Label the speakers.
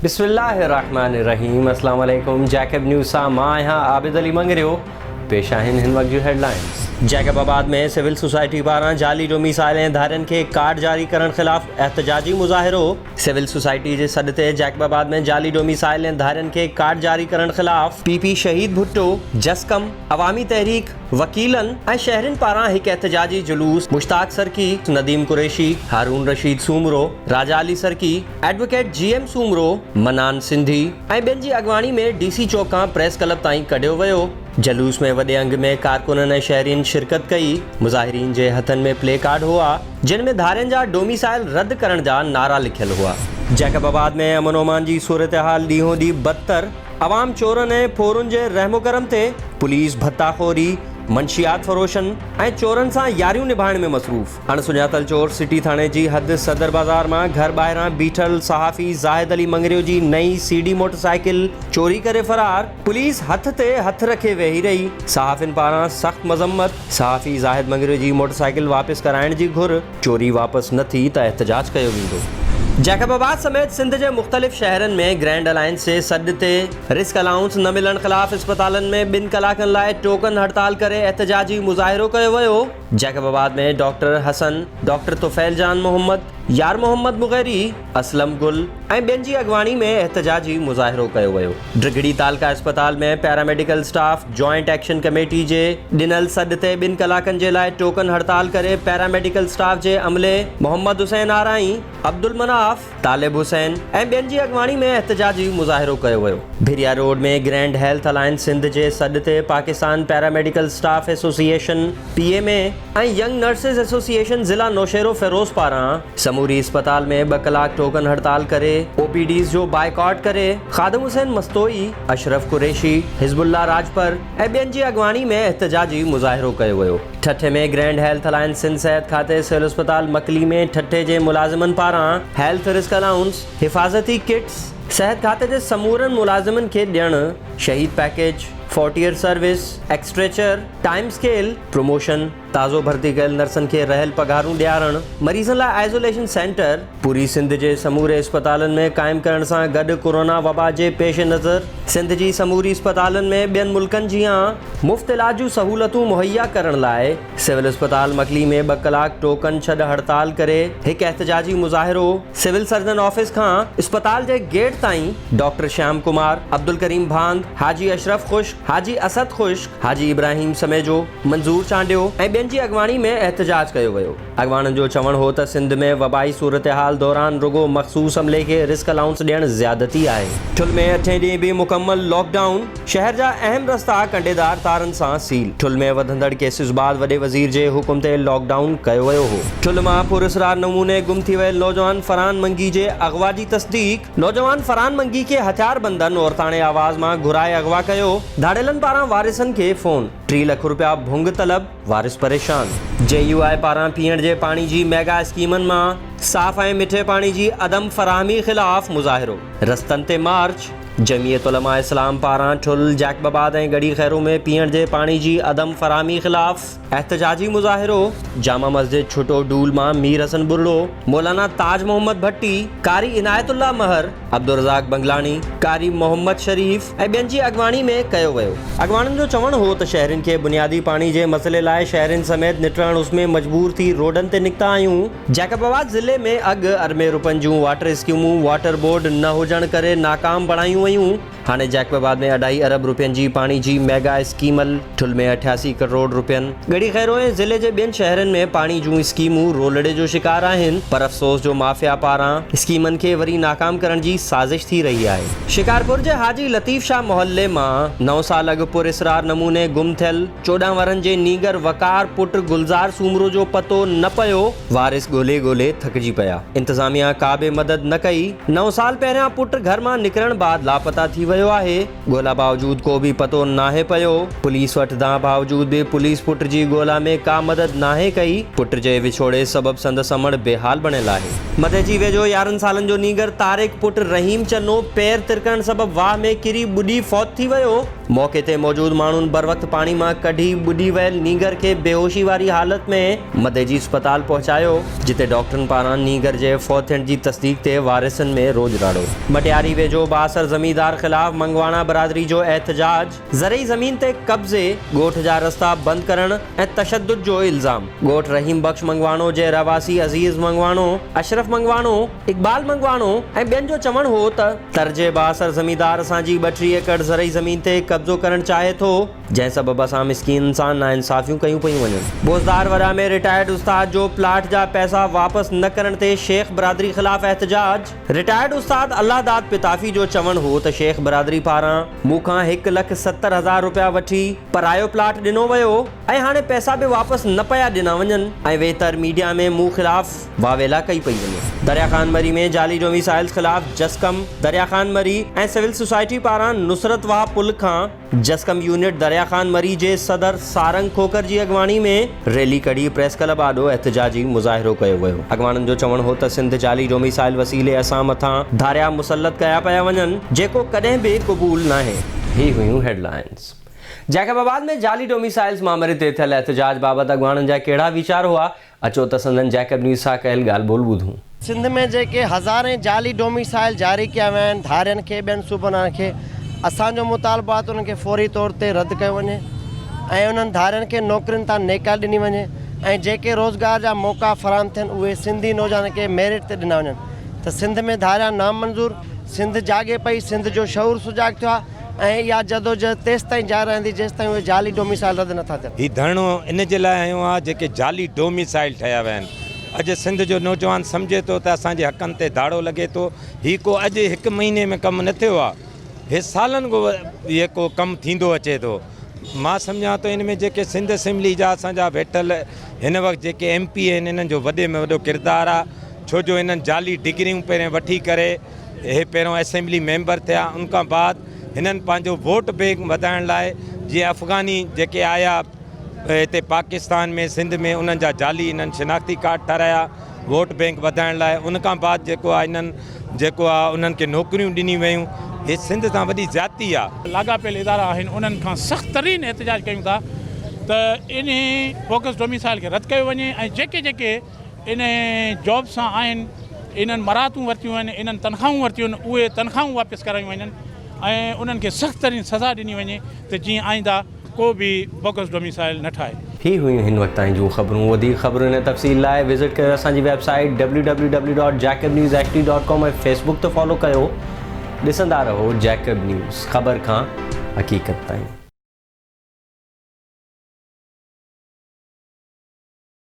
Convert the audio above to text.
Speaker 1: بسم الله الرحمٰن الرحيم اسلام عليڪم جيڪب نيوز سان مان آهيان عابد علي مڱريو پيش آهن هن وقت جون headlines. Jacobabad ۾ civil society پاران جعلي ڊوميسائل ۽ ڌارين کي ڪارڊ جاري ڪرڻ خلاف احتجاجي مظاهرو. سول سوسائٽي جي سڏ تي جيڪب آباد ۾ جعلي ڊوميسائل ۽ ڌارين کي ڪارڊ جاري ڪرڻ خلاف پي پي شهيد ڀٽو، جسقم، عوامي تحريڪ، وڪيلن ۽ شهرين پاران هڪ احتجاجي جلوس Mushtaq Sarki, Nadeem Qureshi, Haroon Rasheed Soomro, Raja Ali Sarki, advocate G M Soomro, Mannan Sindhi ۽ ٻين جي اڳواڻي ۾ ڊي سي چوڪ کان پريس ڪلب تائين ڪڍيو ويو. جلوس ۾ وڏي انگ ۾ ڪارڪنن ۽ شهرين شرڪت ڪئي. مظاهرين جي هٿن ۾ پلي ڪارڊ هئا، جن ۾ ڌارين جا ڊوميسائل رد ڪرڻ جا نعرا لکيل هئا. جيڪب آباد ۾ امن امان جي صورتحال ڏينهون ڏينهن بدتر، عوام چورن ۽ ڦورن جي رحم و ڪرم تي، پوليس ڀتا خوري، منشيات فروشن ۽ چورن سان ياريون نڀائڻ ۾ مصروف. اڻ سڃاتل چور سٽي ٿاڻي جي حد صدر بازار مان گهر ٻاهران بيٺل صحافي زاهد علي مڱريو جي نئين سي ڊي موٽرسائيڪل چوري ڪري فرار، پوليس هٿ تي هٿ رکي ويهي رهي، صحافين پاران سخت مذمت، صحافي زاهد مڱريو جي موٽرسائيڪل واپس ڪرائڻ جي گهر. چوري واپس نه ٿي ته احتجاج ڪيو ويندو. جيڪب آباد سميت سنڌ جي مختلف شهرن ۾ گرينڊ الائنس جي سڏ تي رسڪ الائونس نه ملڻ خلاف اسپتالن ۾ ٻن ڪلاڪن لاء ٽوڪن هڙتال ڪري احتجاجي مظاهرو ڪيو ويو. جيڪب آباد ۾ ڊاڪٽر حسن، ڊاڪٽر طفيل جان محمد، يار محمد مغيري، اسلم گل ۽ ٻين جي اڳواڻي ۾ احتجاجي مظاهرو ڪيو ويو. ڊگهڙي تعلقه اسپتال ۾ paramedical staff joint action committee جي ڏنل سڏ تي ٻن ڪلاڪن جي لاء ٽوڪن هڙتال ڪري پيراميڊيڪل اسٽاف جي عملي محمد حسين آرائين، عبدالمناف، طالب حسين ۽ ٻين جي اڳواڻي ۾ احتجاجي مظاهرو ڪيو ويو. Bhiria road ۾ grand health alliance Sindh جي سڏ تي Pakistan paramedical staff association, P M A, ۽ young nurses association ضلع نوشهروفيروز پاران سموري اسپتال ۾ ٻه ڪلاڪ ٽوڪن هڙتال ڪري او پي ڊيز جو بائيڪاٽ ڪري خادم حسين مستوئي، اشرف قريشي، حزب الله راڄپر ۽ ٻين جي اڳواڻي ۾ احتجاجي مظاهرو ڪيو ويو. ٺٽي ۾ گرينڊ هيلٿ الائنس سنڌ صحت کاتي سول اسپتال مڪلي ۾ ٺٽي جي ملازمن پاران هيلٿ رسڪ الائونس، حفاظتي ڪٽس صحت کاتي جي سمورن ملازمن کي ڏيڻ، شهيد package, forty year service, stretcher, time scale, promotion, تازو ڀرتي ڪيل نرسن کي رهيل پگهارون ڏيارڻ، مريضن لاء آئسوليشن سينٽر، پوري سنڌ جي سموري اسپتالن ۾ قائم ڪرڻ سان گڏ ڪورونا وبا جي پيش نظر سنڌ جي سموري اسپتالن ۾ ٻين ملڪن جيان مفت علاج جون سهولتون مهيا ڪرڻ لاء سول اسپتال مڪلي ۾ ٻه ڪلاڪ ٽوڪن ڇڏ هڙتال ڪري هڪ احتجاجي مظاهرو سول سرجن آفيس کان اسپتال جي گيٽ تائين ڊاڪٽر شيام ڪمار، عبدالڪريم ڀاند، حاجي اشرف خشڪ، حاجي اسد خشڪ، حاجي ابراهيم سميجو، منظور چانڊيو ۽ ٻين جي اڳواڻي ۾ احتجاج ڪيو ويو. اڳواڻن جو چوڻ هو ته سنڌ ۾ وبائي صورتحال دوران رڳو مخصوص عملي کي رسڪ الائونس ڏيڻ زيادتي آهي. ٺل ۾ اٺين ڏينهن به مڪمل لاڪ ڊائون، شهر جا اهم رستا ڪنڊيدار تارن سان سيل، ٺل ۾ وڌندڙ ڪيسز بعد وڏي وزير جي حڪم تي لاڪ ڊائون ڪيو ويو هو. ٺل مان پراسرار نموني گم ٿي ويل نوجوان فرحان منگي جي اغوا جي تصديق، نوجوان فرحان منگي کي هٿياربندن عورتاڻي آواز مان گهرائي اغوا ڪيو، ڌاڙيلن پاران وارثن کي فون، ٽي لک رپيا ڀونگ طلب، وارث پريشان. جي يو آء پاران پيئڻ جي پاڻي جي ميگا اسڪيمن مان صاف ۽ مٺي پاڻي جي عدم فراهمي خلاف مظاهرو، رستن تي مارچ. جمعيت علماء اسلام پاران ٺل، جيڪب آباد ۽ ڳڙهي خيرو ۾ پيئڻ جي پاڻي جي عدم فراهمي خلاف احتجاجي مظاهرو، جامع مسجد ڇٽو ڊول مان مير حسن ٻرڙو، مولانا تاج محمد ڀٽي، قاري عنايت الله مهر، عبدالرزاق بنگلاڻي، قاري محمد شريف ۽ ٻين جي اڳواڻي ۾ ڪيو ويو. اڳواڻن جو چوڻ هو ته شهرين کي بنيادي پاڻي جي مسئلي لاء شهرين سميت نٽهڻ اس ۾ مجبور ٿي روڊن تي نڪتا آهيون، جيڪب آباد ضلعي ۾ اڳ اربين روپين جون واٽر اسڪيمون واٽر بورڊ نه هجڻ ڪري ناڪام بڻايون ويون، هاڻي جيڪب آباد ۾ اڍائي ارب روپين جي پاڻي جي ميگا اسڪيمل، ٺل ۾ 88 ڪروڙ روپين، ڳڙهي خيرو ۽ ضلعي جي ٻين شهرن ۾ پاڻي جون اسڪيمون رولڙي جو شڪار آهن پر افسوس جو مافيا پاران اسڪيمن کي وري ناڪام ڪرڻ جي سازش ٿي رهي آهي. شڪارپور جي حاجي لطيف شاهه محلي مان نو سال اڳ پراسرار نموني گم ٿيل 14 ورهن جي نينگر وقار پٽ گلزار سومرو جو پتو نه پيو، وارث ڳولي ڳولي ٿڪجي پيا، انتظاميا ڪا به مدد نه ڪئي، نو سال پهريان پٽ گهر مان نڪرڻ بعد لاپتا ٿي ويو آهي، ڳولا باوجود ڪو به پتو ناهي پيو، پوليس وٽ دانهن باوجود به پوليس پٽ جي ڳولا ۾ ڪا مدد ناهي ڪئي، پٽ جي وڇوڙي سبب سندس امڙ بيحال بڻيل آهي. مدئجي ويجهو 11 سالن جو نينگر طارق پٽ رحيم چنو پير ترڪڻ سبب واهه ۾ ڪري ٻڏي فوت ٿي ويو. موقعي تي موجود ماڻهن بروقت پاڻي مان ڪڍي ٻڏي ويل نينگر کي بيهوشي واري حالت ۾ مديجي اسپتال پهچايو، جتي ڊاڪٽرن پاران نينگر جي فوت ٿيڻ جي تصديق تي وارثن ۾ روڄ راڙو. مٽياري ويجهو بااثر زميندار خلاف منگواڻا برادري جو احتجاج، زرعي زمين تي قبضي، ڳوٺ جا رستا بند ڪرڻ ۽ تشدد جو الزام. ڳوٺ رحيم بخش منگواڻو جي رهواسي عزيز منگواڻو، اشرف منگواڻو، اقبال منگواڻو ۽ ٻين جو چوڻ هو ته، تر جي بااثر زميندار اسان جي 32 ايڪڙ زرعي زمين تي قبضو ڪرڻ چاهي ٿو، جنهن سبب اسان مسڪينن سان ناانصافيون ڪيون پيون وڃن. بوزدار وڏا ۾ رٽائرڊ استاد جو پلاٽ جا پئسا واپس نه ڪرڻ تي شيخ برادري خلاف احتجاج، رٽائرڊ استاد الله داد پتافي جو چوڻ هو ته شيخ برادري پاران مون کان 1,70,000 رپيا وٺي پرايو پلاٽ ڏنو ويو ۽ هاڻي پئسا به واپس نه پيا ڏنا وڃن ۽ ويتر ميڊيا ۾ مون خلاف واويلا ڪئي پئي وڃي. دريا خان مري ۾ جعلي ڊوميسائلز خلاف جسقم دريا خان مري ۽ سول سوسائٽي پاران نصرت واهه پل کان جسقم يونٽ دريا خان مري جي صدر سارنگ کوکر جي اڳواڻي ۾ ريلي ڪڍي پريس ڪلب آڏو احتجاجي مظاهرو ڪيو ويو. اڳواڻن جو چوڻ هو ته سنڌ جعلي ڊوميسائل وسيلي اسان مٿان ڌاريا مسلط ڪيا پيا وڃن جيڪو ڪڏهن به قبول ناهي. هي هيون هيڊلائنز. جيڪب آباد ۾ جعلي ڊوميسائلز مامري تي ٿيل احتجاج بابت اڳواڻن جا ڪهڙا ويچار هئا؟ اچو ته سندن جيڪب نيوز سان ڪيل ڳالهه ٻولهه ٻڌون.
Speaker 2: سنڌ ۾ جيڪي هزارين جعلي ڊوميسائل جاري ڪيا ويا آهن ڌارين کي ٻين صوبن وارن کي اسان جو مطالبو آهي ته انهن کي فوري طور تي رد ڪيو وڃي ۽ انهن ڌارين کي نوڪرين تان نيڪالي ڏني وڃي ۽ جيڪي روزگار جا موقعا فراهم ٿين اهي سنڌي نوجوانن کي ميرٽ تي ڏنا وڃن ته سنڌ ۾ ڌاريا نامنظور سنڌ جاڳي پئي سنڌ جو شعور سجاڳ ٿيو آهي ۽ اها جدوجهد تيستائين جاري رهندي جيستائين اهي جعلي ڊوميسائل رد نٿا ٿين.
Speaker 3: هي ڌرڻو ان جي لاء هنيو آهي جيڪي جعلي ڊوميسائل ٺهيا ويا آهن. اڄ سنڌ جو نوجوان سمجهي ٿو ته اسان جي حقن تي ڌاڙو لڳي ٿو. هي ڪو اڄ هڪ مهيني ۾ ڪم نه ٿيو آهي. هي سالن کان هي ڪو ڪم ٿيندو اچي ٿو. مان سمجهان ٿو ان ۾ جيڪي سنڌ اسيمبلي جا اسان جا ويٺل هن وقت جيڪي ايم پي آهن انهن جو وڏي ۾ وڏو ڪردار آهي ڇو جو انهن جعلي ڊگريون پهرين وٺي ڪري اهي پهريون اسيمبلي ميمبر ٿيا ان کان بعد هنن پنهنجو ووٽ بينڪ وڌائڻ لاء جيئن افغاني جيڪي آيا هتي پاڪستان ۾ سنڌ ۾ انهن جا جعلي انهن شناختي ڪارڊ ٺهرايا ووٽ بينڪ وڌائڻ لاء ان کان بعد جيڪو آهي انهن جيڪو آهي انهن کي نوڪريون ڏنيون ويون هي سنڌ سان وڏي زيادتي آهي.
Speaker 4: لاڳاپيل ادارا آهن انهن کان سخت ترين احتجاج ڪيون ٿا ته انهي بوگس ڊوميسائل کي رد ڪيو وڃي ۽ جيڪي جيڪي انهي جاب سان آهن انهن مراعتون ورتيون آهن انهن تنخواهون ورتيون آهن اهي تنخواهون واپس ڪرايون وڃن ۽ انهن کي سخت ترين سزا ڏني وڃي ته جيئن آئنده ڪو به بوگس ڊوميسائل نه ٺاهي.
Speaker 1: هي هيون هن وقت تائين جون خبرون وڌيڪ خبرن ۽ تفصيل لاء وزٽ ڪيو اسان جي web site W W W dot Jacob news H D dot com ۽ Facebook تي فالو ڪيو ڏسندا رهو جيڪب نيوز خبر کان حقيقت تائين.